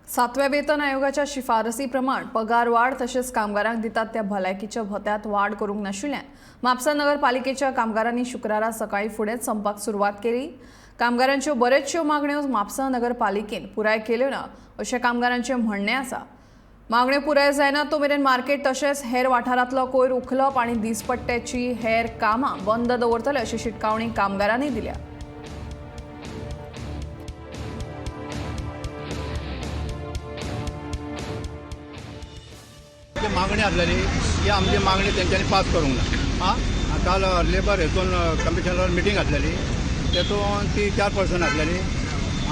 सातव्या वेतन आयोगाच्या शिफारसी प्रमाण पगार वाड तशेंच कामगारांक दितात त्या भलायकीच्या भत्यांत वाड करूंक नाशिल्ल्यान म्हापसा नगरपालिकेच्या कामगारांनी शुक्रारा सकाळी फुडेंच संपाक सुरवात केली. कामगारांच्यो बऱ्योचश्यो मागण्यो म्हापसा नगरपालिकेन पुराय केल्यो ना अशें कामगारांचें म्हणणें आसा. मागण्यो पुराय जायना तो मेरेन मार्केट तशेंच हेर वाठारांतलो कोयर उखलप आनी दिसपट्ट्याची हेर कामां बंद दवरतले अशी शिटकावणी कामगारांनी दिल्या. आमची मागणी आसलेली ती आमची मागणी तेंच्यांनी पास करूंक ना. आं, काल लेबर हेतून कमिशनर मिटींग आसलेली, तेतून ती चॅरपर्सन आसलेली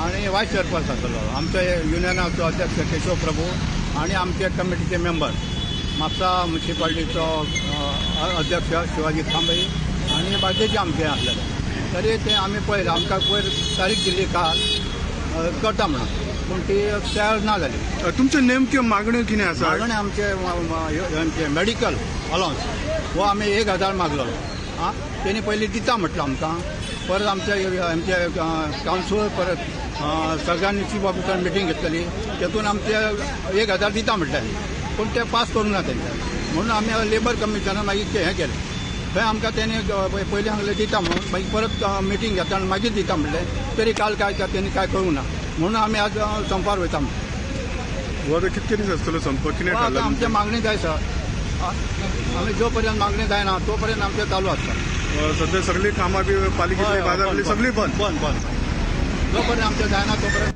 आनी वायस चेअरपर्सन आसलेलो, आमच्या युनियनाचो अध्यक्ष केशव प्रभू आनी आमचे कमिटीचे मेंबर म्हापसा म्युनिसिपालिटीचो अध्यक्ष शिवाजी खांबे आनी बाकीचे आमचे आसलेले. तरी ते आमी पळयलें, आमकां पयर तारीख दिल्ली काल करता म्हणून, पूण ती तयार ना जाली. तुमच्यो नेमक्यो मागण्यो कितें आसा? मागणी आमचे आमचे मेडिकल अलावन्स हो आमी 1000 मागलेलो. आं, तेणी पयलीं दिता म्हटलं आमकां, परत आमचे आमचे कावन्सूल परत सगळ्यांनी चीफ ऑफिसर मिटींग घेतलेली, तेतून आमचे 1000 दिता म्हटलें, पूण ते पास करूंक ना तेंच्यानी. म्हणून आमी लेबर कमिशनान मागीर ते हें केलें. थंय आमकां तेणी पयलीं सांगलें दिता म्हणून, मागीर परत मिटींग घेता आनी मागीर दिता म्हटलें, तरी काल काय तेणी काय करूंक ना, म्हणून आमी आज संपार वयता. हो आतां कितके दीस आसतलो संप? कितें आता थारला? आमची मागणी जाय सर. आमी जो पर्यंत मागणी जायना तो पर्यंत आमचे चालू आसता. सध्या सगळी कामां बी पालिकेतली, बाजारातली सगळी बंद? बंद बंद. जो पर्यंत आमचे जायना तो पर्यंत.